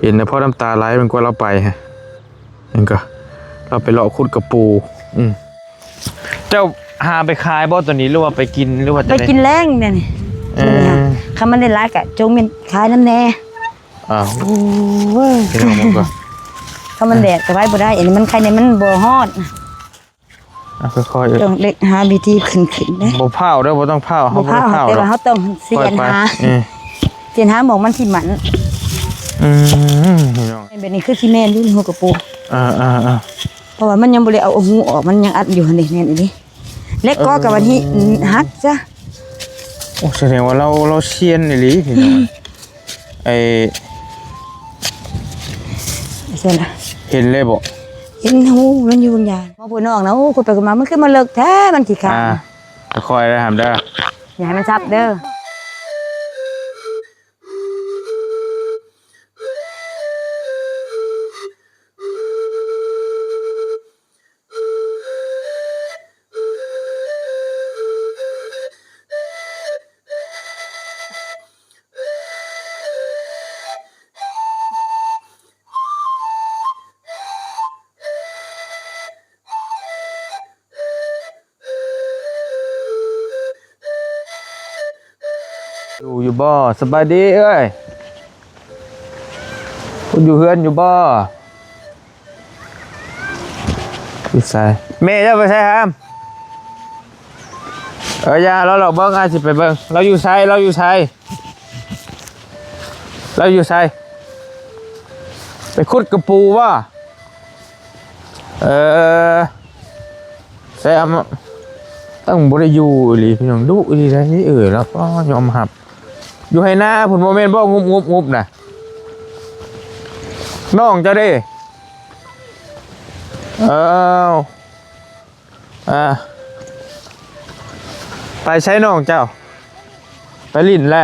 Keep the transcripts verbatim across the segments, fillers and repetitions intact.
เห็นแต่พ่อน้ำตาไหลมันกว่าเราไปฮะ นั่นก็ เราไปเลาะขุดกระปู อืม เจ้าหาไปขายบ่ตัวนี้ หรือว่าไปกิน หรือว่าจั่งใด ไปกินแลงเนี่ยนี่ เออ คันมันได้หลายกะจงเป็นขายนำแหน่ อ้าว โอ้ย พี่น้องมันก็ คันมันแดดก็ไว้บ่ได้ อันนี้มันไข่เนี่ยมันบ่ฮอด อ่ะ ค่อยๆ เออ ต้องเล็กหาวิธีขึ้นๆเด้ บ่พร้าวเด้อ บ่ต้องพร้าว บ่พร้าว เฮาบ่ได้พร้าว แต่ว่า ดอก เฮาต้องเสียนหา ค่อยไป เออ เสียนหาหม่องมันสิมัน อืม พี่น้อง แบบนี้คือสิแม่นอยู่ในหัวกระปู อ่าๆๆ เพราะว่ามันยังบ่ได้เอาหูออก มันยังอัดอยู่หั่นเด้ แม่นอีหลี เล็กก็ เออ กับวันนี้หักซะ โอ้ แสดงว่าเรา เราเซียนอีหลีพี่น้อง ไอ้ ใช่ละ เห็นเลยบ่ เห็นหูมันอยู่บางอย่าง มาพูดน้องนะ โอ้ คุณไปคุณมา มันขึ้นมาเลิกแท้ มันขี้ขลาด อ่า ค่อยๆได้ทำเด้อ อย่าให้มันซับเด้อ อยู่ อยู่บ่ สบายดีเอ้ย คุณอยู่เฮือนอยู่บ่ อยู่ไส แม่เจ้าไปไสครับ เออ อย่า เรา เราเบิ่ง อาจสิไปเบิ่ง เราอยู่ไส เราอยู่ไส เราอยู่ไส ไปขุดกระปูบ่ เออ ใส่เอามา ต้องบ่ได้อยู่อีหลีพี่น้อง ดุอีหลีนะนี่ เออ แล้วก็ยอมรับ อยู่ไฮ่นาพุ้น บ่แม่นบ่ งุบงุบงุบน่ะ น้องเจ้าเด้ เอ้า อ่า ไปไสน้องเจ้า ไปหลิ้นแหละ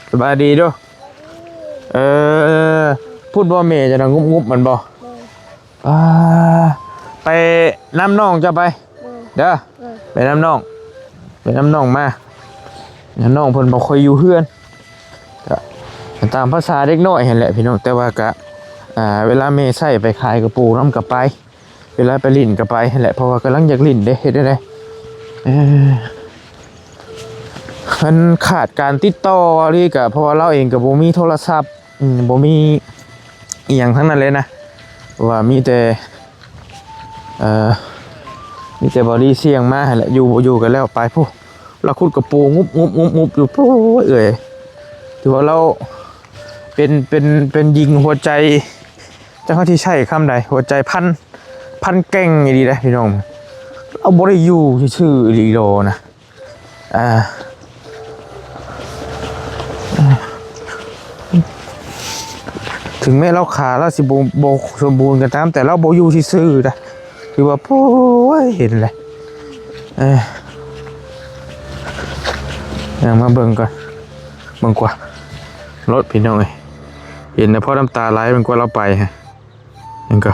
สบายดีเด้อ เออ พุ้นบ่แม่เจ้านะ งุบงุบมันบ่ อ่า ไปนำน้องเจ้าไป เด้อ ไปนำน้อง ไปนำน้องมา น้องเพิ่นบ่ค่อยอยู่เฮือน ก็ตามภาษาเด็กน้อยหั่นแหละพี่น้อง แต่ว่าก็ อ่า เวลาแม่ใช้ไปขายกระปูนำก็ไป เวลาไปหลิ้นก็ไปหั่นแหละ เพราะว่ากำลังอยากหลิ้นเด้ เฮ็ดได้ได เออ มันขาดการติดต่ออีหลี ก็เพราะว่าเราเองก็บ่มีโทรศัพท์ อืม บ่มีอิหยังทั้งนั้นเลยนะ ว่ามีแต่ เอ่อ มีแต่บ่ดีเสี่ยงมาหั่นแหละ อยู่บ่อยู่ก็แล้วไปพุ้น เราขุดกระปูงุบงุบงุบงุบอยู่ โอ้ย เอื้อย ถือว่าเราเป็น เป็น เป็นยิงหัวใจ จักเฮาสิใช้คำใด หัวใจพัน พันแกร่งอีหลีเด้พี่น้อง เราบ่ได้อยู่ซื่อๆอีหลีดอกนะ อ่า ถึงแม้เราขาเราสิบ่ บ่สมบูรณ์ก็ตาม แต่เราบ่อยู่ซื่อๆนะ คือว่า โอ้ย เห็นเลย เออ เอามาเบิ่งก่อน เบิ่งกว่า รถพี่น้องเอ้ย เห็นแต่พ่อน้ำตาไหล มันกว่าเราไปฮะ นั่นก็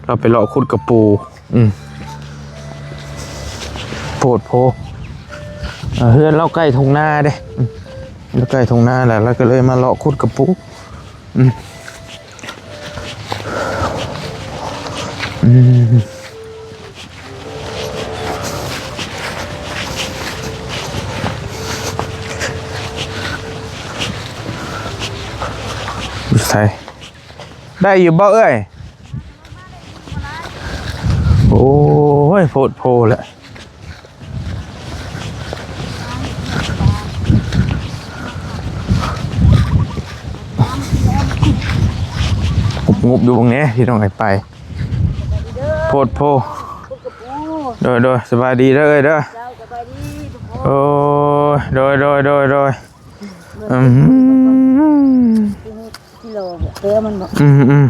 เราไปเลาะขุดกระปู อืม โพดโพ เอ่อ เฮือนเราใกล้ทุ่งนาเด้ อืม เราใกล้ทุ่งนาแหละ เราก็เลยมาเลาะขุดกระปู อืม อืม อยู่ไส ได้อยู่บ่เอ้ย โอ้ย โพดโพแหละ งุบงุบอยู่ตรงนี้ พี่น้อง ไป โพดโพ โดย โดย สบายดีเด้อเอ้ยเด้อ เจ้าสบายดีทุกคน โอ้ย โดย โดย โดย โดย อืม กิโลเตี้ยมันบอก อืม อืม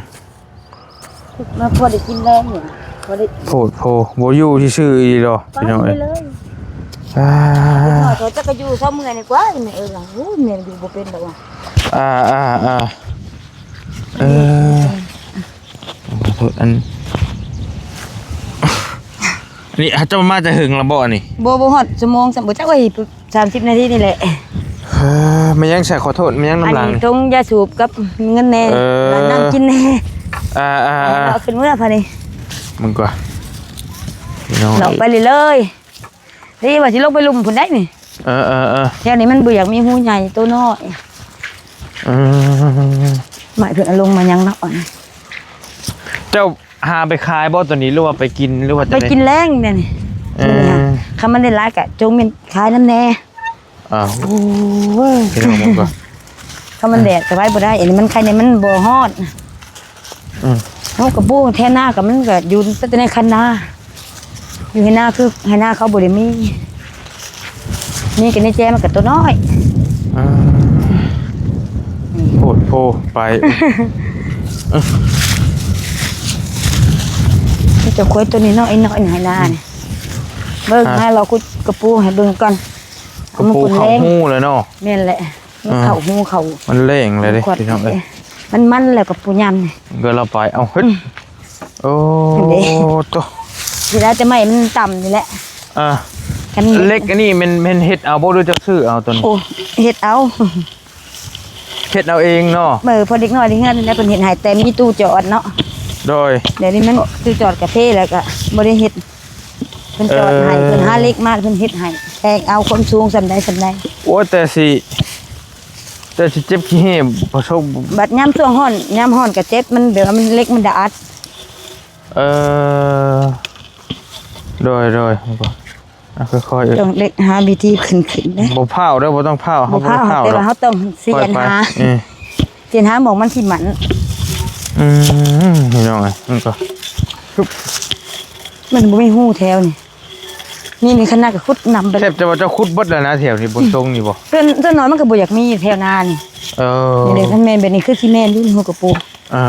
มาพอได้กินแรงอยู่นะ พอได้ โพดโพ บ่อยู่ซื่อๆอีหลีดอก ไป พี่น้องเอ้ย เลย อ่า เด็กน้อยเขาจะกระยูเศร้าเมื่อยนี่กว่า แม่เอ้ยว่า โอ้ย แม่อยู่บ่เป็นดอกว่ะ อ่า อ่า อ่า เออ ขอโทษ อัน อันนี้เจ้ามาแต่หึงแล้วบ่อันนี้ บ่ บ่ฮอดชั่วโมงซ้ำ บ่จักว่า สามสิบนาทีนี่แหละ เอ เออ ไม่ยังใส่ขอโทษ ไม่ยัง อัน น้ำหลัง นี้ตรงยาสูบกับเงินแน่ เออ น้ำกินแน่ อ่าอ่าอ่า เอาขึ้นเมื่อพอดี มึงกว่า พี่น้อง เลาะไปเลยเลย นี่ว่าสิลงไปลุ่มพุ่นได้นี่ เออเออเออ แถวนี้มันบ่อยากมีฮูใหญ่ตัวน้อย เออ ไม้เพิ่นเอาลงมายังเนาะ เจ้าหาไปขายบ่ตัวนี้ หรือว่าไปกิน หรือว่าจะ ไปกินแลงเนี่ยนี่ เออ คันมันได้หลายกะจงเป็นขายนำแน่ อ้าว โอ้ย พี่น้องผมก็ คันมันแดดกะไว้บ่ได้ อันนี้มันไข่เนี่ยมันบ่ฮอด อืม เฮากะปูแถวนาก็มันก็อยู่แต่ในคันนา อยู่ไฮ่นาคือไฮ่นาเขาบ่ได้มี มีกะในแจมันกะตัวน้อย อ่า โพดโพไป มีแต่ควายตัวนี้น้อยน้อยไฮ่นานี่ เบิ่ง อ่ะ ให้เราขุดกะปูให้เบิ่งก่อน กะปู เอามาขุดแลง เข้าฮูเลยเนาะ แม่นแหละ มัน อ่า เข้าฮูเขา มันแลงเลยเด้ ขวด พี่น้องเอ้ย มันมันแล้วกะปูยำนี่ เดี๋ยวเราไป เอา เฮ้ย อืม โอ้ เด้ โต สิได้แต่ไม้มันต่ำนี่แหละ อ่า คัน เหล็กอันนี้แม่น แม่นเฮ็ดเอาบ่ หรือจะซื้อเอาตัวนี้ โอ้ เฮ็ดเอา เฮ็ดเอาเองเนาะ เออ พอเด็กน้อยในเฮือนนี่แหละเพิ่นเฮ็ดให้ แต่มีตู้จอดเนาะ โดย เดี๋ยวนี้มันตู้จอดกะเทแล้วกะบ่ได้เฮ็ด เพิ่นจอดให้ เออ เพิ่นหาเหล็กมา เพิ่นเฮ็ดให้ แทงเอาความสูงส่ำใดส่ำใด โอ้ย แต่สิ แต่สิเจ็บขี้เห้ประสบ บัดยามช่วงร้อน ยามร้อนกะเจ็บ มันแบบว่ามันเหล็กมันดาด เออ โดย โดย อ่ะ ค่อยๆ ต้องเด็กหาวิธีขึ้นขึ้นเด้ บ่พาวเด้อ บ่ต้องพาว บ่พาว เฮาบ่ได้พาว แต่ว่า ดอก เฮาต้องเสียนหา ค่อยไป เออ เสียนหาหม่องมันสิมัน อืม พี่น้องเอ้ย มันก็ มันบ่มีฮูแถวนี่ นี่ นี่ขนาดก็ขุดนำไป แทบจะว่าเจ้าขุดเบิดแล้วนะแถวนี้ บนตรงนี่บ่ ส่วน ส่วนน้อยมันก็บ่อยากมีแถวนานี่ เออ นี่เด้ คันแม่นแบบนี้คือสิแม่นอยู่ ฮูกะปู อ่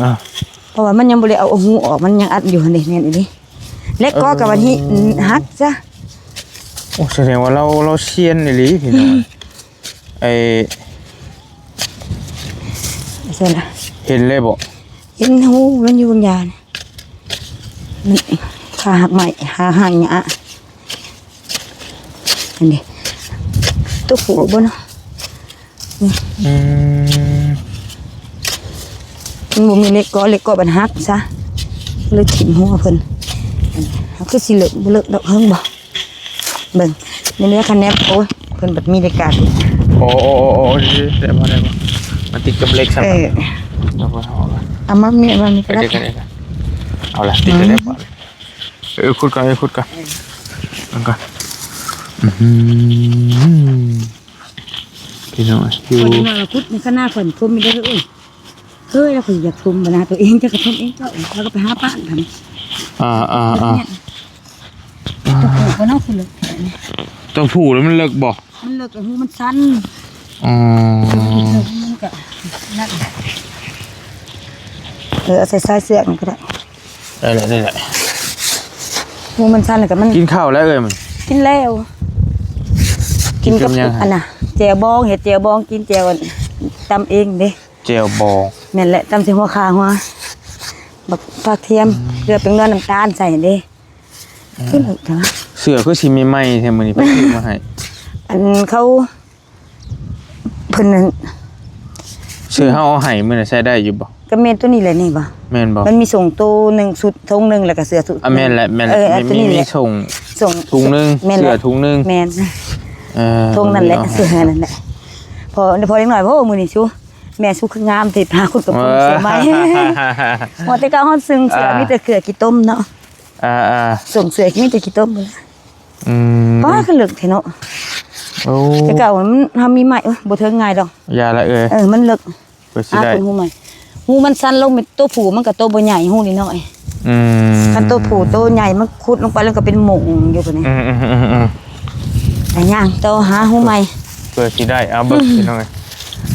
าๆๆ เพราะว่ามันยังบ่ได้เอาฮูออก มันยังอัดอยู่หั่นเด้ แม่นอีหลี เหล็กก็กับวันนี้ อืม หักซะ โอ้ แสดงว่าเรา เราเซียนอีหลีพี่น้อง ไอ้ ใช่ละ เห็นเลยบ่ เห็นฮูมันอยู่บางอย่าง มันขาหักใหม่ หาหางหญ้า อันนี้ ตัวผู้บ่เนาะ อืม มันบ่มีเหล็กก็ เหล็กก็บัดหักซะ เลยถิ่มฮูเพิ่น อันนี้คือสิเลิกบ่เลิกดอก เฮิงบ่ เบิ่ง นี่เด้อคะแนน โอ้ย เพิ่นบัดมีเหล็กกาด โอ้ โอ้ โอ้ โอ้ เดี๋ยว เดี๋ยว เดี๋ยว มาติดกับเหล็กซะ เออ เอาไปเอาละ เอามามี เอามามีก็ได้ เดี๋ยว เดี๋ยว เดี๋ยว เอาละ ติดเลย อืม เดี๋ยวก่อน เออ ขุดก่อน เออ ขุดก่อน เออ มันก่อน อื้อหือ พี่น้อง อยู่ คนมาขุดในข้างหน้าฝนท่วมไม่ได้เลย เฮ้ย แล้วข่อยอยากท่วมบ่นะ ตัวเองจะกระท่วมเองเจ้า แล้วก็ไปหาป้าทำ อ่า อ่า อ่า เนี่ย ตัวผู้ก็เนาะ คือเลิก ตัวผู้แล้วมันเลิกบ่ มันเลิก ฮูมันสั้น อ๋อ มันก็นั่น เออ เอาใส่สายเสือกมันก็ได้ ได้แหละ ได้แหละ ฮูมันสั้นแล้วก็มัน กินข้าวแล้วเอ้ยมัน กินแล้ว กินกับ กินกับหยัง อันน่ะ แจ่วบอง เฮ็ดแจ่วบอง กินแจ่วอันตำเองเด้ แจ่วบอง แม่นแหละ ตำใส่หัวข่าหัว บักผักเทียม อืม เกลือ แป้งนัว น้ำตาลใส่เด้ อืม คือเลิกเถอะ เสื้อคือสิใหม่ๆแท้มื้อนี้ เพิ่นซื้อมาให้ อันเขา เพิ่นนั่น เสื้อเฮาเอาให้มื้อนั้นใส่ได้อยู่บ่ ก็แม่นตัวนี้แหละนี่บ่ แม่นบ่ มันมีส่งตัวหนึ่งชุด ทงหนึ่ง แล้วก็เสื้อชุด อ่ะ แม่นแหละ แม่นแหละ เออ มี ตัวนี้แหละ มีส่ง ส่ง ถุงหนึ่ง แม่นแหละ เสื้อถุงหนึ่ง แม่น เออ ทงนั่นแหละ ตัวนี้เนาะ เสื้อนั่นแหละ พอ พอเด็กน้อย โอ้ มื้อนี้ชู แม่ชูคืองาม แต่พาคุณกับผมเสื้อใหม่ เออ พอแต่เก่าฮอดซึ่งเสื้อ อ่า มีแต่เสื้อขี้ต้มเนาะ อ่า อ่า ส่งเสื้อมีแต่ขี้ต้มเลย อืม ป้าคือเลิกแท้เนาะ โอ้ แต่เก่ามัน เฮามีไม้ เอ้ย บ่เทิงง่ายดอก อย่าละเอ้ย เออ มันเลิก เพื่อสิได้ หาคนฮูใหม่ ฮูมันสั้นลง เป็นตัวผู้มันก็โตบ่ใหญ่ ฮูน้อยๆ อืม คันตัวผู้โตใหญ่มันขุดลงไปแล้วก็เป็นหม่องอยู่พุ่นนี่ อืม อืม อืม อืม แต่ย่างต่อหาฮูใหม่ เพื่อสิได้ เอาเบิ่ง อืม พี่น้องเอ้ย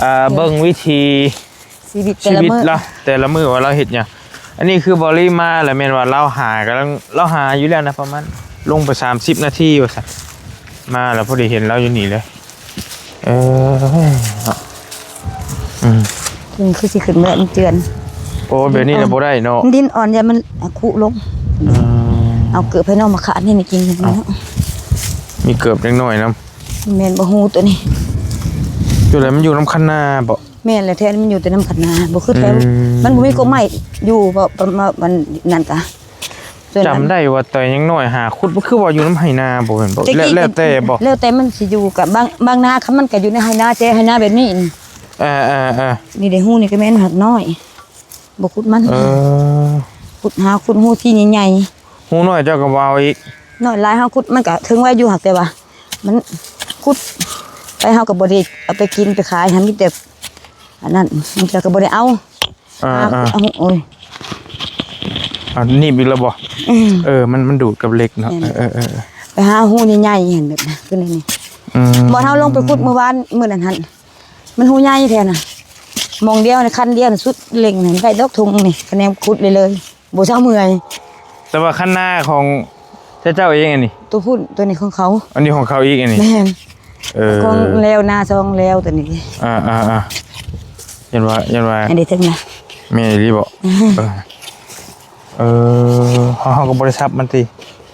อ่า เออ เบิ่งวิธี ชีวิต ชีวิต แต่ละมื้อ ละ แต่ละมื้อว่าเราเฮ็ดหยัง อันนี้คือบอลลี่มาแล้วแม่นว่าเราหากำลัง เราหาอยู่แล้วนะ ประมาณ ลงไปสามสิบนาทีว่าซั่น มาแล้วพอดีเห็นเราอยู่นี่เลย เออ เนาะ อืม มันคือสิขึ้นเมื่อมันเจือน โอ้ แบบนี้นะบ่ได้เนาะ มันดินอ่อน อย่ามันคุลง อืม เอาเกือบให้น้องมาขาดนี่นี่กินอย่างนี้เนาะ มีเกือบเล็กน้อยนำ แม่นบ่ฮู้ตัวนี้ อยู่แล้วมันอยู่นำคันนาบ่ แม่นแหละ แถวนี้มันอยู่แต่นำคันนา บ่คือแถว อืม มันบ่มีกกไม้อยู่บ่ ประมาณ มันนั่นกะ ส่วนนั้น จำได้ว่าตอนยังน้อยหาขุด บ่คือว่าอยู่นำไฮ่นาบ่แม่นบ่ แต่กี้ แล้ว แล้วแต่บ่ แล้วแต่มันสิอยู่กับบาง บางนา คันมันก็อยู่ในไฮ่นา แต่ไฮ่นาแบบนี้นี่ เออๆๆ นี่เด้ ฮูนี่ก็แม่นหักน้อย บ่ขุดมัน เออ ขุด หาขุดฮูที่ใหญ่ๆ ฮูน้อยเจ้าก็บ่เอาอีก น้อยหลายเฮาขุดมันก็ถึงไว้อยู่ หากแต่ว่า มันขุดไปเฮาก็บ่ได้เอาไปกินไปขาย หั้นมีแต่อันนั้น มันก็บ่ได้เอา อ่า หา อ่า เอา โอ้ย อ่า หนีบอีกแล้วบ่ อืม เออ มัน มันดูดกับเหล็กเนาะ แม่น เออ เออ เออ ไปหาฮูใหญ่ๆ หั้นแบบนั้น คือในนี้ อืม บ่อนเฮาลงไปขุดมื้อวาน มื้อนั้นหั้น มันฮูใหญ่แท้น่ะ หม่องเดียวนี่ คันเดียวนี่สุดเล็งนี่ ได้ดอกทุงนี่ คะแนนขุดเลยเลย บ่เซาเมื่อย แต่ว่าคันนาของเจ้าเองอันนี้ ตัวพุ้น ตัวนี้ของเขา อันนี้ของเขาอีกอันนี้ แม่น เออ ของแล้วนาซองแล้วตัวนี้ อ่า อ่า อ่า ยันว่า ยันว่า อันนี้ถึงนะ แม่นอีหลีบ่ เออ เออ เฮา เฮาก็บ่ได้สับมันติ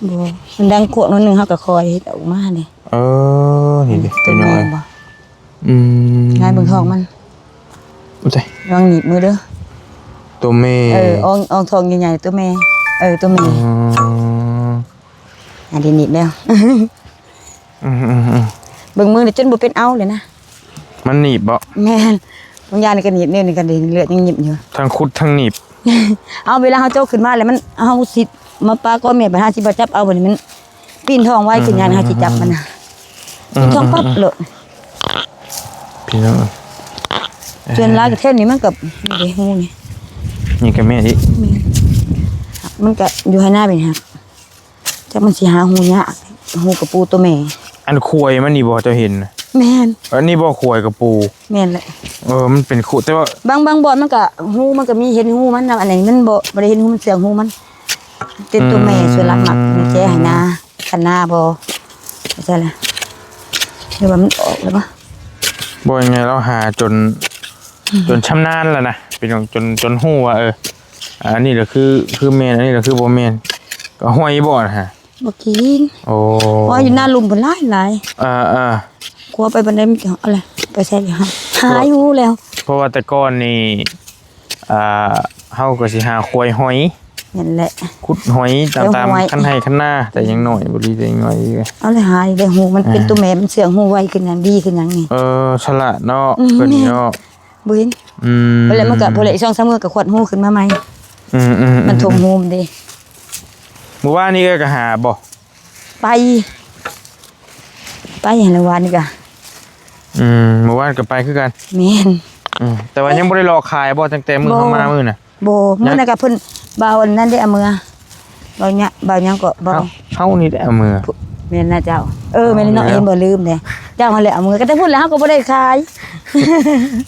บ่ มันดังกวกหน่อยหนึ่ง เฮาก็คอยเฮ็ดออกมานี่ เออ นี่ดิ ตัว พี่น้อง แม่ เอ้ย บ่ อืม ง่ายเบิ่งท้องมัน อุ้ย ตาย ระวังหนีบมือเด้อ ตัวแม่ เออ อ่อง อ่องท้องใหญ่ๆ ตัวแม่ เออ ตัวแม่ อืม อันนี้หนีบแล้ว อืม อืม อืม เบิ่งมือนี่จนบ่เป็นเอาเลยนะ มันหนีบบ่ แม่น บางอย่างนี่ก็หนีบ นี่ นี่ก็เด้ เลือดยังหยิบอยู่ ทั้งขุดทั้งหนีบ เอาเวลาเฮาโจกขึ้นมาแล้วมัน เฮาสิมาปาก้อนแม่ บัดหาสิมาจับเอาบัดนี้มัน ปีนท้องไวขึ้น อืม งานเขาสิจับมันนะ อืม ปีนท้องปั๊บ อืม เลย พี่น้อง ส่วนหลายก็แถวนี้มันก็ นี่เด้ ฮูนี่ นี่ก็แม่นอีก แม่น มันก็อยู่ไฮ่นาแบบนี้ฮะ จักมันสิหาฮูยาก ฮูกะปูตัวแม่ อันขวยมันนี่บ่เจ้าเห็นน่ะ แม่น อันนี้บ่ขวยกะปู แม่นแหละ เออ มันเป็นขวย แต่ว่า บาง บางบ่อนมันก็ฮูมันก็มี เห็นฮูมันนะ อันไหนมันบ่ บ่ได้เห็นฮูมัน เสื่องฮูมัน เป็นตัวแม่ อืม ส่วนหลักมักมันแจ้ไฮ่นา คันนาบ่ ใช่ละ หรือว่ามันออกแล้วบ่ บ่ยังไงเราหาจน อืม จนชำนาญแล้วนะ พี่น้อง จน จนฮู้ว่า เออ อันนี้ก็คือ คือแม่น อันนี้ก็คือบ่แม่น ก็ห้อยบ่นะฮะ บ่กิน โอ้ เพราะอยู่หน้าลุ่มเพิ่นหลายหลาย อ่า อ่า กลัวไปบันไดมันจะอะไร ไปใส่เลยฮะ หายฮูแล้ว เพราะว่าแต่ก่อนนี่ อ่า เฮาก็สิหาขวยหอย นั่นแหละ ขุดหอยตาม ไปห้วย ตามคันไฮ่คันนา แต่ยังน้อย บ่ดีแต่ยังน้อยอยู่ เอาเลยหายได้ฮู มันเป็น อ่า ตัวแม่ มันเสื่องฮูไวขึ้นหยัง ดีขึ้นหยังนี่ เออ ฉลาดเนาะ อืม เพิ่นนี่เนาะ บ่เห็น อืม พอแล้วมันก็ พอแล้วอีกสองสามมื้อก็ขวดฮูขึ้นมาใหม่ อืม อืม อืม มันถมฮูมันเด้ มื้อวานนี้ก็หาบ่ ไป ไปหั่นละวานนี่กะ อืม มื้อวานก็ไปคือกัน แม่น อืม แต่ว่ายังบ่ได้เลาะขายบ่ ตั้งแต่มื้อ บ่ เฮามามื้อน่ะ บ่ มื้อนั้นก็เพิ่น บ่าวอันนั้นได้เอามือ บ่าวเนี่ย บ่าวหยังก็ บ่าว เฮา เฮานี่ได้เอามือ แม่นนะเจ้า เออ แม่นเนาะ เอามือ เห็นบ่ ลืมเด้ เจ้าหั่นแหละเอามือ ก็แต่พูดแล้วเฮาก็บ่ได้ขาย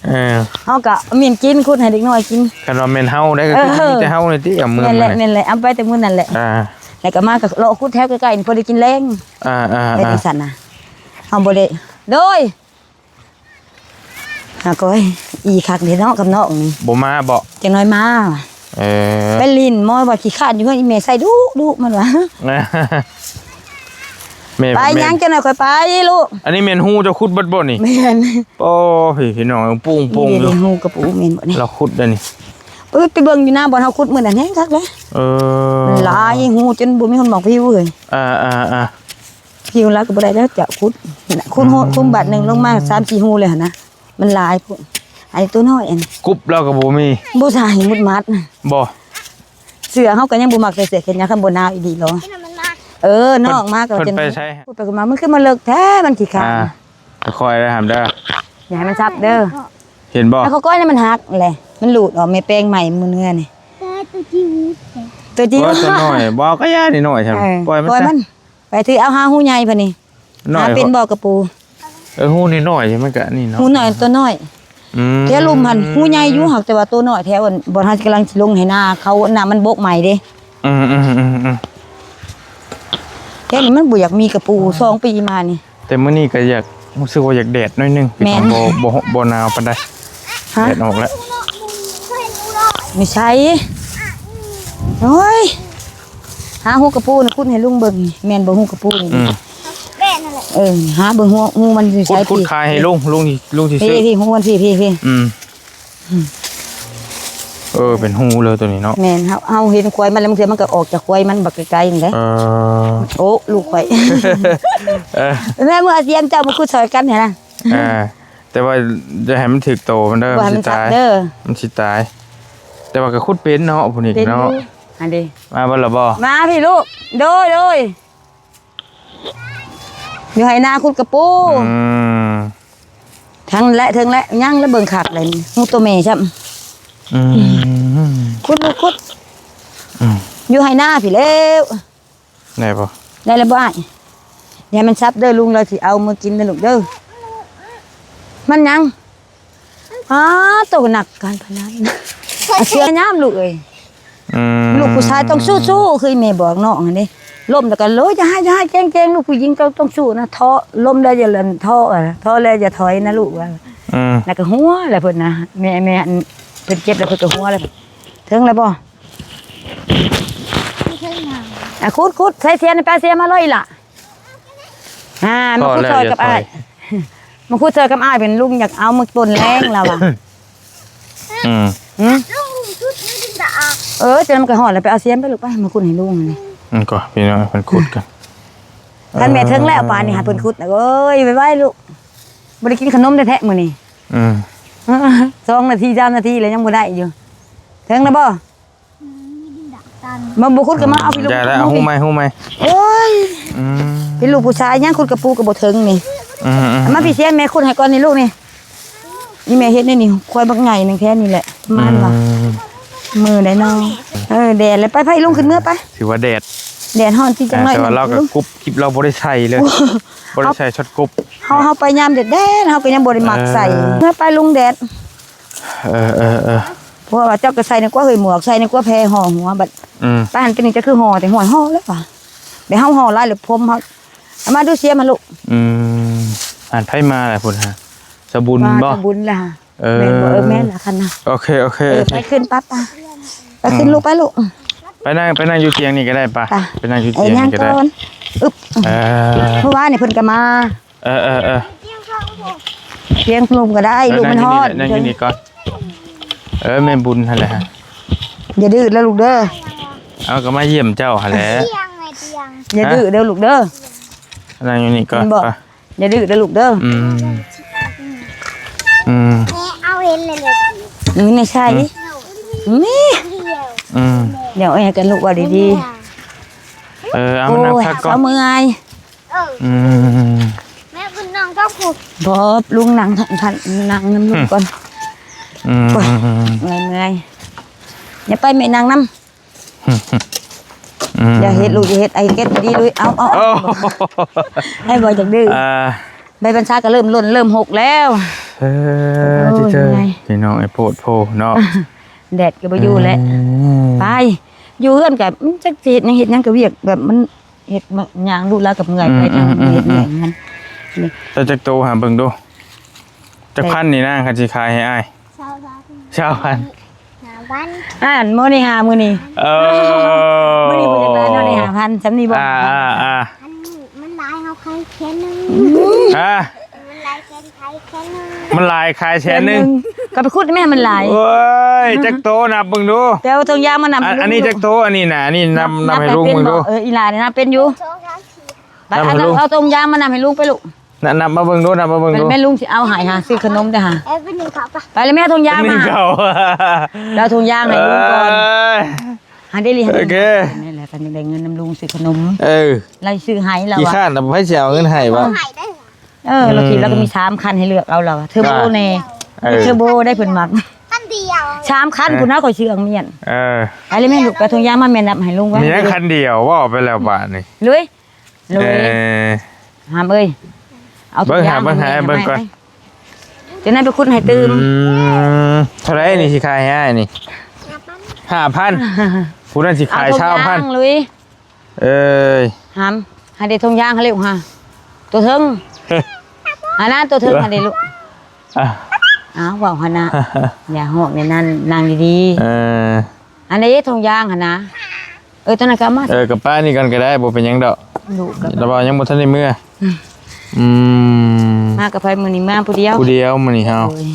เออ เฮาก็มีกิน ขุดให้เด็กน้อยกิน คันว่าแม่นเฮาได้ก็คือ เออ มีแต่เฮานี่ติเอามือ แม่นแหละ มา แม่นแหละ เอาไปแต่มื้อนั้นแหละ อ่า แล้วก็มาก็เลาะขุดแถวใกล้ๆนี่พอได้กินแลง อ่า อ่า เป็น อ่า จังซั่นนะ เฮาบ่ได้ โดย หาก้อย อีคักเด้เนาะกับน้องนี่ บ่มาบ่ จังน้อยมา เออ ไปลิ้นมอยว่าขี้คร้านอยู่เฮือนอีแม่ใส่ดุดุมันว่า แม่ ไป แม่ ยังจังน้อยค่อยไปลูก อันนี้แม่นฮูเจ้าขุดเบิดบ่นี่ แม่น โอ้ พี่ พี่น้อง ปุ้งๆ นี่เด้ อยู่ ฮูกะปูแม่นบ่นี่ เราขุดได้นี่ เอ้ย ไปเบิ่งอยู่หน้าบ่อนเฮาขุดมื้อนั้นแฮงคักเลย เออ มันหลายฮูจนบ่มีคนมองผิวเลย อ่า อ่า อ่า ผิวแล้วก็บ่ได้แล้วจะขุด ขุดฮู อืม ขุดบาดหนึ่งลงมาสามสี่ฮูเลยหั่นนะ มันหลายพุ้น อันนี้ตัวน้อยอันนี้ กรุบเราก็บ่มี บ่ใส่มุดมัดนะ บ่ เสื้อเฮาก็ยังบ่มักใส่เสื้อแขนยาวคันบ่หนาวอีหลีหรอ เออ น้องมาก็ เพิ่น จน ไปใช้ พูดไปก็มา มันคือมาเลิกแท้ มันขี้คร้าน อ่า ค่อยๆได้หามเด้อ อย่าให้มันซับเด้อ เห็นบ่ แล้วเขาก้อยนี่มันหักแหละ มันหลุดออก แม่แปลงใหม่มื้อเนื้อนี่ ตัวจิ๋ว ตัวจิ๋ว โอ้ย ตัวน้อย บ่เอาก็ย่านี่น้อยใช่ไหม เออ ปล่อยมัน ปล่อย ซะ มัน ไปถือเอาหาฮูใหญ่พะนี่ น้อย หาเป็นบ่กะปู เออ ฮูนี่น้อย มันก็นี่เนาะ ฮูน้อยตัวน้อย อืม แถวลุ่มหั่นฮูใหญ่อยู่ หากแต่ว่าตัวน้อยแถวอันบ่อนเฮากำลังสิลงให้นาเขา น้ำมันบกใหม่เด้ อืม อืม อืม อืม แถวนี้มันบ่อยากมีกะปู สองปีมานี่ แต่มื้อนี้ก็อยาก รู้สึกว่าอยากแดดหน่อยหนึ่ง แม่น บ่ บ่ บ่หนาวปานใด ฮะ แดดออกแล้ว ไม่ใช่ โอ้ย หาฮูกะปูนี่ขุดให้ลุงเบิ่งนี่ แม่นบ่ฮูกะปูนี่ อืม แม่นนั่นแหละ เออ หาเบิ่งหัว หูมันอยู่ ขุด ไส ขุด พี่ ขายให้ลุง ลุงสิ ลุงสิ พี่ ซื้อ พี่ หูมันพี่ พี่ พี่ อืม เออ เป็นหูเลยตัวนี้เนาะ แม่น เฮา เฮาเห็นควายมันแล้ว บางเทื่อมันก็ออกจากควายมันบักไกลๆนี่แหละ เออ โอ้ ลูกข่อย เออ แม่เมื่อเสียงเจ้ามาขุดซอยกันหั่นนะ เออ แต่ว่าอย่าให้มันถืกโตมันเด้อ บ่ให้มัน มันสิตาย ทับเด้อ มันสิตาย แต่ว่าก็ขุดเป็นเนาะ ผู้นี้ เป็นอยู่ เนาะ อันนี้ มาบ่ล่ะบ่ มาพี่ลูก โดย โดย อยู่ไฮ่นาขุดกะปู อืม ทั้งและ ทั้งและ ยังแล้วเบิ่งคักเลยนี่ ฮู้ตัวแม่ซ้ำ อืม ขุดลูกขุด อืม อยู่ไฮ่นาพี่แล้ว ได้บ่ ได้แล้วบ่อ้าย อย่ามันซับเด้อลุง เราสิเอามือกินนะลูกเด้อ มันหยัง อ้า โตหนักการพนัน เสียยามลูกเอ้ย อืม ลูกผู้ชายต้องสู้ๆ คือแม่บอกน้องหั่นเด้ ล้มแล้วก็โลย อย่าให้ อย่าให้ เก่งๆ ลูกผู้หญิงต้อง ต้องสู้นะ ท้อ ล้มแล้วอย่าเลินท้ออะ ท้อแล้วอย่าถอยนะลูกว่า อืม แล้วก็หัวแล้วเพิ่นนะ แม่ แม่อันเพิ่นเจ็บแล้วเพิ่นก็หัวแล้ว ถึงแล้วบ่ อ่ะ ขุด ขุด ใส่เสียนไป เสียมาเลยล่ะ อ่า มาขุดซอยกับอ้าย พอแล้ว อย่าถอย มาขุดซอยกับอ้าย เป็นลุงอยากเอามาป่นแรงแล้วว่ะ อืม หืม ลุงชุดนี้ดินดา เออ จะนำกระหอดแล้วไปเอาเสียมไปลูกไป มาขุดให้ลุงนี่ อืม ก็พี่น้องเพิ่นขุดกัน คันแม่เทิงแล้วป่านนี้หาเพิ่นขุดนะ เอ้ย ไวๆ ลูก บ่ได้กินขนมแท้ๆ มื้อนี้ อืม สองนาที สามนาทีแล้วยังบ่ได้อยู่ เทิงแล้วบ่ มาบ่ขุดก็มาเอาพี่ลูก อย่าแล้ว เอาหูใหม่ หูใหม่ โอ้ย อืม พี่ลูกผู้ชายยังขุดกะปูก็บ่เทิงนี่ อืม อืม มาพี่เสียแม่ขุดให้ก่อนนี่ลูกนี่ นี่แม่เฮ็ดนี่นี่ ควายบักใหญ่หนึ่งแค่นี้แหละ ประมาณว่า อืม มือได้น้อง เออ แดดแล้ว ไป ไปลุงขึ้นเมือไป ถือว่าแดด แดดฮ้อนจริงจังหน่อย แต่ว่าเราก็ ลุง กรุบกริบ เราบ่ได้ใส่เลย บ่ได้ใส่ช็อตกรุบ เฮา เฮาไปยามแดดๆ เฮาก็ยังบ่ได้มักใส่ เออ เมือไปลุงแดด เออ เออ เออ เพราะว่าเจ้าก็ใส่ในกว่าเฮยหมวก ใส่ในกว่าแพห่อหัว บัด อืม ไปหันไปนี่จะคือห่อ แต่ห่อ ห่อแล้วว่ะ ไปเฮาห่อหลายหรือผมเฮา เอามาดูเสียมาลูก อืม อ่านไพ่มาแหละพุทธะ สบุญ ว่า บ่ สบุญล่ะ เออ แม่นบ่ เออ แม่นล่ะคันนะ โอเค โอเค เออ ไปขึ้นปั๊บอ่ะ ไปขึ้นลูก ไปลูก ไปนั่ง ไปนั่งอยู่เตียงนี่ก็ได้ปะ ไป ไปนั่งอยู่เตียงนี่ก็ได้ เออ นั่งก่อน อึบ เออ เมื่อวานนี่เพิ่นก็มา เออ เออ เออ เตียงลมก็ได้ ลูกมันฮ้อน นั่งอยู่นี่แหละ นั่งอยู่นี่ก่อน เออ แม่บุญหั่นแหละฮะ อย่าดื้อแล้วลูกเด้อ เอาก็มาเยี่ยมเจ้าหั่นแหละ เตียงไงเตียง อย่าดื้อเด้อลูกเด้อ นั่งอยู่นี่ก่อน เห็นบ่ ไป อย่าดื้อเด้อลูกเด้อ อืม อืม แม่เอาเห็นเลยเลย นี่ไม่ใช่ อืม นี่ อืม เดี๋ยวแอกันลูกว่าดีๆ เออ เอามานั่งพักก่อน โอ้ย เอาเมื่อย เออ อืม แม่คุณน้องก็ผูก บอบลุงนั่งทันทันนั่งนำลุงก่อน อืม โอ้ย เมื่อยเมื่อย อย่าไปแม่นั่งนำ อืม อย่าเฮ็ดลูก อย่าเฮ็ด ไอ้เก็ดดีลุย เอา เอา เอา โอ้ ให้บ่อยากดื้อ อ่า ใบบัญชาก็เริ่มหล่น เริ่มหกแล้ว เออ โอ้ย เจ้า ไง พี่น้อง ไอ้โพดโพเนาะ แดดก็บ่อยู่แล้ว อืม ไป อยู่เฮือนก็ อืม จักสิเฮ็ดหยัง เฮ็ดหยังก็เวียกแบบมัน เฮ็ดมาย่างลูกหลานกับเมื่อยไป อืม ทาง อืม เฮ็ด อืม เวียกมัน นี่ เจ้าจักโตหาเบิ่งดู จักพันนี่นะ คันสิขายให้อ้าย ซาวพัน ซาวพัน ห้าพัน อ่านมื้อนี้หามื้อนี้ เออ มื้อนี้บ่ได้หลายเนาะ ได้ห้าพัน ซำนี้บ่ อ่า อ่า อ่า อันนี้มันหลาย เฮาขายแค่หนึ่ง อ่า มันหลายแค่ ขายแค่หนึ่ง มันหลาย ขายแสนหนึ่ง ก็ไปขุดแม่มันหลาย โอ้ย จักโตนับเบิ่งดู ไปเอาถุงยางมานำ อัน ให้ลุง อันนี้จักโต อันนี้น่ะ อันนี้นับ นับ นับให้ลุง เป็น เบิ่งดู บ่ เออ อีหลานี่นับเป็นอยู่ สองสามสี่ ไป นับให้ลุง เอา เอาถุงยางมานำให้ลุงไปลูก นับ นับมาเบิ่งดู นับมาเบิ่งดู แม่ลุงสิเอาให้หาซื้อขนมเด้อหา เอ้ย เป็นหนึ่งเขาปะ ไปเลยแม่เอาถุงยางมา เป็นหนึ่งเขา แล้วเอาถุงยางให้ลุงก่อน เอ้ย หาได้เรียน โอเค นี่แหละ กันได้เงินนำลุงซื้อขนม เออ ไล่ซื้อให้เรา ขี้ อะ ข้านน่ะ ไผสิเอาเงินให้วะ เอาให้ได้ เออ เราคิด อืม แล้วก็มีสามคันให้เลือกเอาเราอะ เทอร์โบแน่ เออ เทอร์โบได้เพิ่นมัก คันเดียว สามคัน เออ คุณน้าข่อยซื้อเอาเมียน เออ ไปเลยแม่ลูก ไปเอาถุงยางมาแม่นับให้ลุงไว้ มีแค่คันเดียว ว่าออกไปแล้วบาทนี่ ลุย ลุย เออ หามเอ้ย เอาถุงยาง เบิ่งหา เบิ่งหา ให้แม่ เบิ่งก่อน ไป เดี๋ยวนั้นไปขุดให้ตื่ม อืม เท่าไหร่นี่สิขายให้อ้ายนี่ ห้าพัน ผู้นั้นสิขาย เอาถุงยาง ซาวพัน ลุย เอ้ย หาม ให้ได้ถุงยางให้เร็วฮะ ตัวเทิง เฮ้ย อันนั้นตัวเทิงให้ได้ลูก อ่ะ อ้าว เว้าหั่นนะ อย่าฮ้องในนั้น นั่งดีๆ เออ อันนี้ถุงยางหั่นนะ เออ ตัวนั้นก็เอามา เออ กับป้านี่ก่อนก็ได้ บ่เป็นหยังดอก ลูกก็ ระวังยังบ่ทันได้เมือ อืม อืม มากับไผมื้อนี้มาผู้เดียว ผู้เดียวมื้อนี้เฮา โดย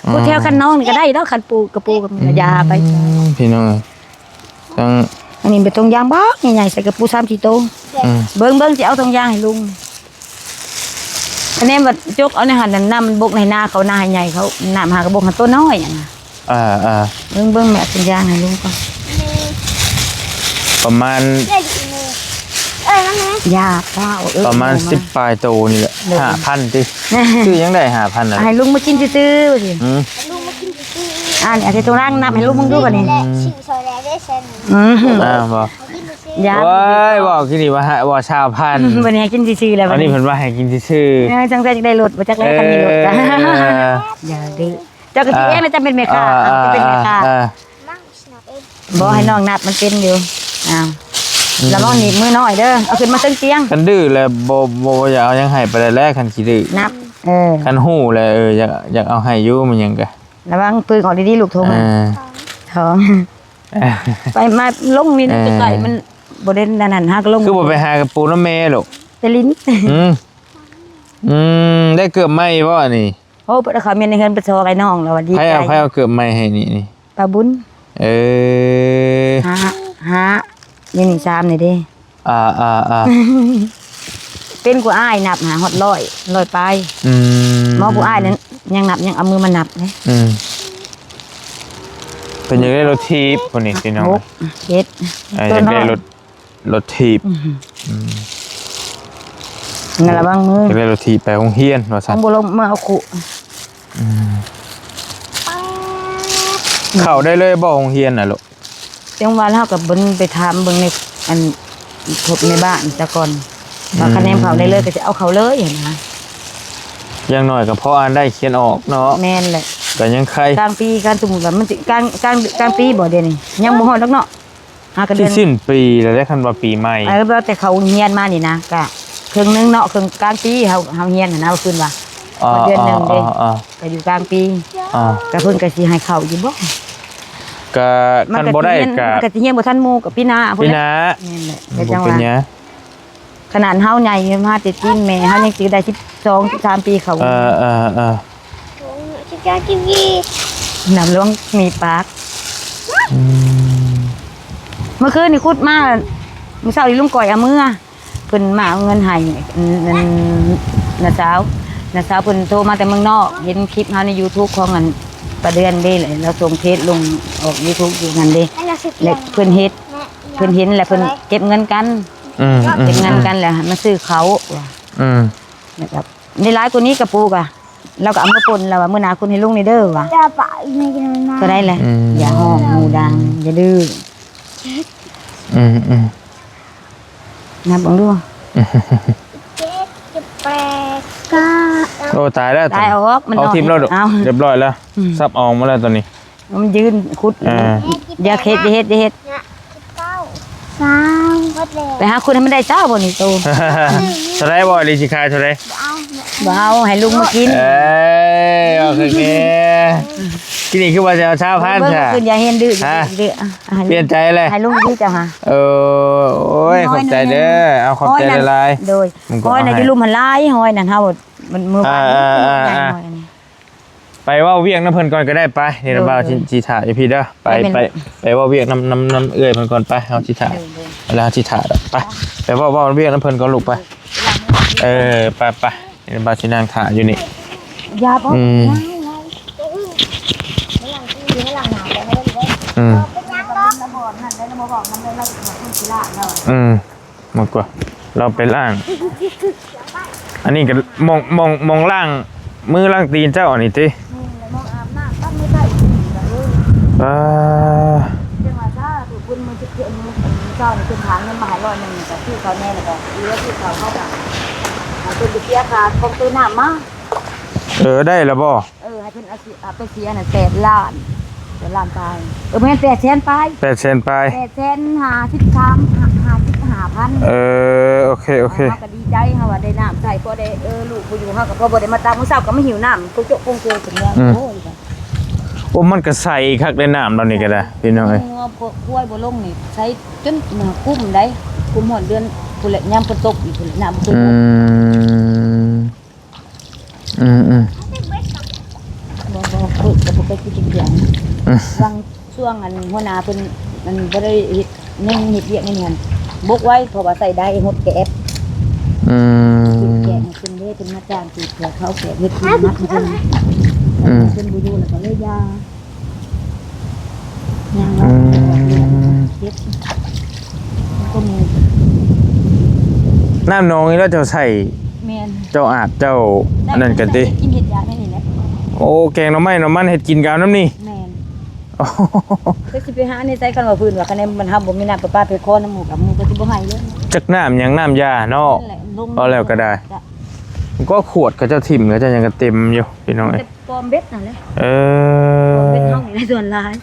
อืม ผู้แถวคันน้องนี่ก็ได้ดอก คันปูกระปูกับยาไป อืม พี่น้องเอ้ย ทั้ง อันนี้เป็นตงยางบักใหญ่ๆ ใส่กระปูสามสี่โต อืม เบิ่งๆ สิเอาตงยางให้ลุง อันนี้บัดจกเอาในหั่นน่ะ น้ำมันบกในนาเขา นาให้ใหญ่เขา น้ำหากระบกหาตัวน้อยอะนะ อ่า อ่า เบิ่งๆ แม่ตงยางให้ลุงก่อน ประมาณ เอ้ย นั่นไง ยาเปล่า เออ ประมาณ เอามา สิบปลายโตนี่แหละ เดี๋ยว ห้าพันติ ซื้อยังได้ห้าพันน่ะ ให้ลุงมากินซื่อๆ สิ อืม ลุงมากินซื่อๆ อ่า นี่เอาใส่ตงยางนับให้ลุงมึงดูบัดนี้ และชื่อซอยแดงได้เซ็น อืม อ่า บ่ กินซื่อๆ ยา โอ้ย บอกกินนี่ว่าฮะ ว่าซาวพัน บัดนี้ให้กินซื่อๆ แล้ว อันนี้เพิ่นว่าให้กินซื่อๆ เออ จังซั่นจังได้รถ บ่จักแล้วคันมีรถ เออ อย่าดื้อ เจ้าก็สิเองนะ จะเป็นแม่ค้า อ่า จะเป็นแม่ค้า อ่า อ่า บ่ให้น้องนับมันเป็นอยู่ อ้าว อืม ระวังหนีบมือน้อยเด้อ เอาขึ้นมาเทิงเตียง คันดื้อแล้วบ่ บ่ บ่อยากเอาหยังให้ไปานใดแล้ว คันขี้ดื้อ นับ เออ คันฮู้แล้ว เออ อยาก อยากเอาให้อยู่ มันหยังกะ ระวังปืนออกดีๆ ลูกโทง เออ ท้อง เออ ไปมาลงนี่นะ เออ ไกลๆ มันบ่ได้นั่นนั่น หากลง คือบ่ไปหากระปูนำแม่ลูก ไปลิ้น อืม อืม ได้เกือบใหม่บ่อันนี้ โอ้ เพิ่นเอาข้าวเหนียวในเฮือนไปซอยน้องแล้วว่าดีใจ ไผเอา ไผเอาเกือบใหม่ให้นี่ นี่ ป้าบุญ เออ ห้า ห้า นี่ นี่ สาม นี่เด้ อ่า อ่า อ่า เป็นกว่าอ้ายนับหาฮอดร้อย ร้อยปลาย อืม หมอผู้อ้ายนั้นยังนับ ยังเอามือมานับเลย อืม เพิ่นอยากได้รถถีบคนนี้พี่น้อง หก เจ็ด เออ อยากได้รถ รถถีบ อืม อืม นั่นระวังมือ อยากได้รถถีบไปโรงเรียนว่าซั่น ของบ่ลงมาเอาคุ อืม เข้าได้เลยบ่โรงเรียนน่ะลูก จังหวะเฮาก็เบิ่งไปถามเบิ่งในอันพวกในบ้านซะก่อน อืม ว่าคะแนนเข้าได้เลยก็สิเอาเข้าเลยหั้นนะ อย่างน้อยก็พออ่านได้เขียนออกเนาะ แม่นแหละ ก็ยังไค กลางปี คันสมมุติว่ามันสิกลาง กลาง กลางปีบ่เดี๋ยวนี้ ยังบ่ฮอดดอกเนาะ หากันเดือน สิสิ้นปีแล้วเด้ คันว่าปีใหม่ เออ ว่าแต่เข้าโรงเรียนมานี่นะ ก็ครึ่งหนึ่งเนาะ ครึ่งกลางปี เฮา เฮาเรียนหั้นนะ ว่าคืนว่า อ๋อ เดือนหนึ่งเด้ อ๋อ อ๋อ ก็อยู่กลางปี อ๋อ ก็เพิ่นก็สิให้เข้าอยู่บ่ ก็ มัน คันบ่ได้ ก็สิเรียน ก็ มันก็สิเรียนบ่ทันหมู่ ก็ปีหน้าพุ้นแหละ ปีหน้า แม่นแหละ ก็จังว่า บ่เป็นหยัง ขนาดเฮาใหญ่มาแต่ตีนแม่เฮายังสิได้สิบสอง สิบสามปีเข้า เออ เออ เออ น้ำหลวงมีปาก อืม เมื่อคืนนี่ขุดมา มื้อเช้านี่ลุงก้อยเอามือ เพิ่นมาเอาเงินให้ อัน อัน น้าสาว น้าสาวเพิ่นโทรมาแต่เมืองนอก เห็นคลิปเฮาใน YouTube ของอันป้าเดือนเด้ แล้วส่งเพจลงออก YouTube อยู่นั่นเด้ และเพิ่นเฮ็ด เพิ่นเห็นแล้วเพิ่นเก็บเงินกัน อืม อืม เก็บเงินกันแล้วมาซื้อเขาว่ะ อืม แล้วก็ได้หลายกว่านี้กระปูกอะ เราก็เอามาปนแล้วว่ามื้อหน้าคุณให้ลุงนี่เด้อว่ะ จะปะอีกไม่กินมันมา ก็ได้แหละ อืม อย่าฮ้องหมู่ดัง อย่าดื้อ อืม อืม นับเบิ่งดู เจ็ด เจ็ด แปด เก้า โอ้ ตายแล้ว ตายออก มัน เอา น้อย ทิ่มแล้วลูก เอา เรียบร้อยแล้ว อืม สับออกมาแล้วตอนนี้ มันยืนขุด อ่า อย่าเฮ็ด อย่าเฮ็ด อย่าเฮ็ด เนี่ย สิบเก้า สาม หมดแล้ว ไปหาขุดให้มันได้เจ้าบ่นี่โต เท่าไหร่บ่ ลีสิขายเท่าไหร่ เอาเนี่ย บ่เอา ให้ลุงมากิน เอ้ย โอเค กินอีกคือว่าจะเอาซาวพัน เบิ่ง ซะ คืนอย่าเห็นดื้อ ฮะ ดื้อ อ่ะ ให้ เปลี่ยนใจเลย ให้ลุงดีเจ้าค่ะ เออ โอ้ย น้อย ขอบใจเด้อ หนึ่ง เอา ขอบใจ หอยนั่น หลายๆ โดย มันก็ หอยน่ะ เอาให้ อยู่ลุ่มหันหลาย หอยนั่นเฮา มันมื้อวาน อ่า อ่า อ่า หอยอันนี้ ไปเว้าเวียกนำเพิ่นก่อนก็ได้ ไป นี่ โดย บ่าว โดย สิ สิถ่าอยู่พี้เด้อ ไป ไปเป็น ไป ไปเว้าเวียกนำ นำ นำเอื้อยเพิ่นก่อน ไป เฮาสิถ่า โดย โดย แล้วเฮาสิถ่าดอก ไป ไปเว้า เว้าเวียกนำเพิ่นก่อนลูก ไป เออ ไป ไป นี่บ่าวสินั่งถ่าอยู่นี่ อย่าบอก อืม อืม อืม มากกว่า เราไปล้าง อันนี้ก็หม่อง หม่อง หม่องล้างมือล้างตีนเจ้าอันนี้ติ นี่แหละหม่องอาบน้ำ ตั้งมือใส่ อ่า จังหวะซะ ถูกคุณมือสิบเอ็ดมือ เจ้านี่เพิ่นหาเงินมาให้ร้อยหนึ่ง ก็ซื้อเขาวแน่ แล้วก็เหลือซื้อเขาว เขาก็ให้เพิ่นไปเสียค่าของซื้อน้ำมา เออ ได้แล้วบ่ เออ ให้เพิ่นเอาสิ เอาไปเสียน่ะ แปดล้าน แปดล้านปลาย เออ แม่น แปดแสนปลาย แปดแสนปลาย แปดแสนห้าสิบสาม ห้าสิบห้าพัน เออ โอเค โอเค เฮาก็ดีใจ เฮาว่าได้น้ำใช้ พอได้ เออ ลูกบ่อยู่ เฮาก็พอบ่ได้มาตัก มื้อเช้าก็มาหิวน้ำ โกโจ๊ะโกงเกงเพิ่นว่า อืม โอ้ย โอ้ มันก็ใสคักได้น้ำเรานี่ก็ได้ พี่น้องเอ้ย งัวพวกควายบ่ลงนี่ ใสจนมากุ้มได้ กุ้มฮอดเดือนพุ้นแหละ ยามฝนตกอีกพุ้นแหละ น้ำบ่ตก อืม อืมอืม บ่บ่คุยกับบ่เคยกินเสียง อืม บางช่วงอันหัวหน้าเพิ่นมันบ่ได้เฮ็ดยังเฮ็ดเวียกนี่หั่นบกไว้เพราะว่าใส่ได้หดแกะแอบ อื กิน ม แกะให้เพิ่นเด้เพิ่นมาจ้างกินแกะเขาแกะเฮ็ดกินมัดเพิ่น อืม เพิ่นบ่อยู่แล้วก็เลยยายัง อื ว่าม เฮ็ดก็มี น้ำหนองนี่แล้วเจ้าใส่ แม่น เจ้าอาบเจ้าอันนั้นกันติ กินเฮ็ดยาแค่นี้แหละ โอ้แกงหน่อไม้หน่อมันเฮ็ดกินกับน้ำนี่ แม่น โอ้ ก็สิไปหาในไสกันว่าพื้นว่าคะแนนมันเฮาบ่มีน้ำประปาไปขอน้ำหมู่กับหมู่ก็สิบ่ให้เลย จักน้ำหยังน้ำยาเนาะ นั่นแหละลง เอาแล้วก็ได้ ก็ขวดเขาเจ้าถิ่มเขาเจ้าหยังก็เต็มอยู่พี่น้องเอ้ย แต่ปลอมเบ็ดนั่นแหละ เอ ปลอมเบ็ด อ เฮานี่แหละส่วนหลาย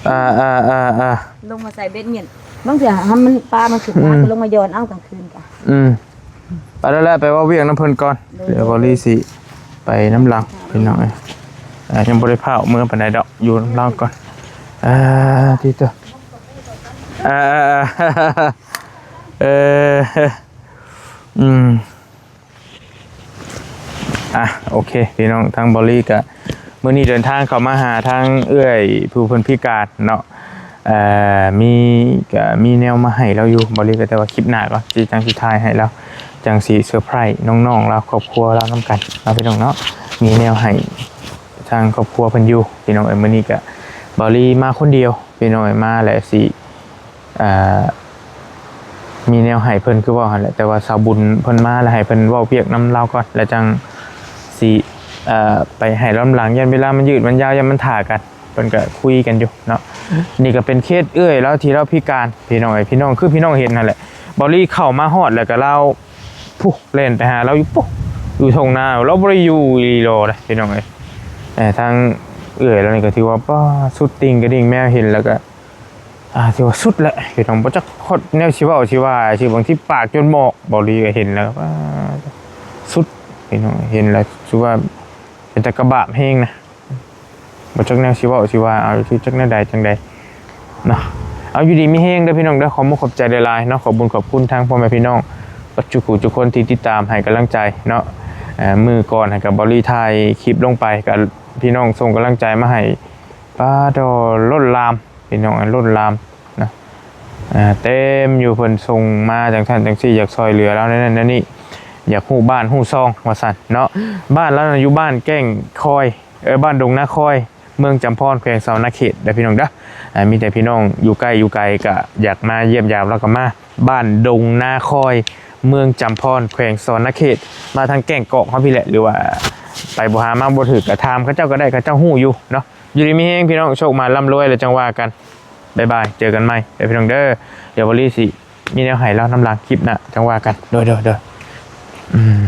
อ่าอ่าอ่าอ่า ลงมาใส่เบ็ดเมียนบางเทื่อหามันปลามันขึ้นมา อืม ก็ลงมาย้อนเอากลางคืนกะ อืมไปแล้วแหละไปเว้าเวียกน้ำเพิ่นก่อน โดย เดี๋ยวบอลลี่สิไปน้ำหลังพี่น้องเอ้ยอ่ายังบ่ได้พาออกเมืองปานใดดอกอยู่น้ำหลังก่อนอ่าที่ตัวอ่าอ่าอ่าเอออืมอ่ะโอเคพี่น้องทางบอลลี่กะมื้อนี้เดินทางเข้ามาหาทางเอื้อยผู้เพิ่นพิการเนาะ เอ่อมีก็มีแนวมาให้เราอยู่บอลลี่ก็แต่ว่าคลิปหน้าก่อนสิจังสิถ่ายให้เราจังสิเซอร์ไพรส์น้องๆเราครอบครัวเรานำกันเราะพี่น้องเนาะมีแนวให้ทางครอบครัวเพิ่นอยู่พี่น้องเอ้ยมื้อนี้ก็บอลลี่มาคนเดียวพี่น้องเอ้ยมาแหละสิเอ่อมีแนวให้เพิ่นคือเว้าหั่นแหละแต่ว่าสาวบุญเพิ่นมาแล้วให้เพิ่นเว้าเวียกนำเราก่อนแล้วจังสิเอ่อไปให้ลำหลังย่านเวลามันยืดมันยาวย่านมันถ่ากัน เพิ่นก็คุยกันอยู่เนาะนี่ก็เป็นเคสเอื้อยแล้วที่เราพิการพี่น้องเอ้ยพี่น้องคือพี่น้องเห็นนั่นแหละบอลลี่เข้ามาฮอดแล้วก็เราพุแล่นไปหาเราอยู่ปุ๊อยู่ทงนาเราบ่ได้อยู่อีหลีเลยพี่น้องเอ้ยเอ่อทางเอื้อยแล้วนี่ก็ถือว่าป้าสุดติ่งกระดิ่งแมวเห็นแล้วก็อ่าถือว่าสุดแหละพี่น้องบ่จักฮอดแนวสิเว้าสิว่าสิบางทีปากจนหมอกบอลลี่ก็เห็นแล้วป้าสุดพี่น้องเห็นแล้วถือว่าเป็นตะกะบาปแฮงนะ บ่จักแนวสิเว้าสิว่าเอาคือจักแนวใดจังใดเนาะเอาอยู่ดีมีแฮงเด้อพี่น้องเด้อขอบมุกขอบใจหลายๆเนาะขอบบุญขอบคุณทางพ่อแม่พี่น้องปัจจุคูทุกคนที่ติดตามให้กำลังใจเนาะเอ่อมื้อก่อนให้กับบอลลี่ถ่ายคลิปลงไปกับพี่น้องส่งกำลังใจมาให้ป้าดอล้นหลามพี่น้องล้นหลามนะอ่าเต็มอยู่เพิ่นส่งมาจังซั่นจังซี่อยากซอยเหลือแล้วนั่นนั่นนี่อยากฮู้บ้านฮู้ซองว่าซั่นเนาะบ้านแล้วอยู่บ้านแก้งคอย เออบ้านดงนาคอย เมืองจำพอนแขวงสะหวันนะเขตเด้อพี่น้องเด้ออ่ามีแต่พี่น้องอยู่ใกล้อยู่ไกลก็อยากมาเยี่ยมยามแล้วก็มาบ้านดงนาคอย เมืองจำพอนแขวงสะหวันนะเขต มาทางแก้งกอกเฮาพี่แหละหรือว่า ไปบ่หามาบ่ถืกก็ถามเขาเจ้าก็ได้เขาเจ้าฮู้อยู่เนาะอยู่ดีมีแฮงพี่น้องโชคมาร่ำรวยแล้วจังว่ากันบ๊ายบายเจอกันใหม่เด้อพี่น้องเด้อเดี๋ยวบอลลี่สิมีแนวให้เล่าน้ำลางคลิปหน้าจังว่ากันโดยโดยโดยอืม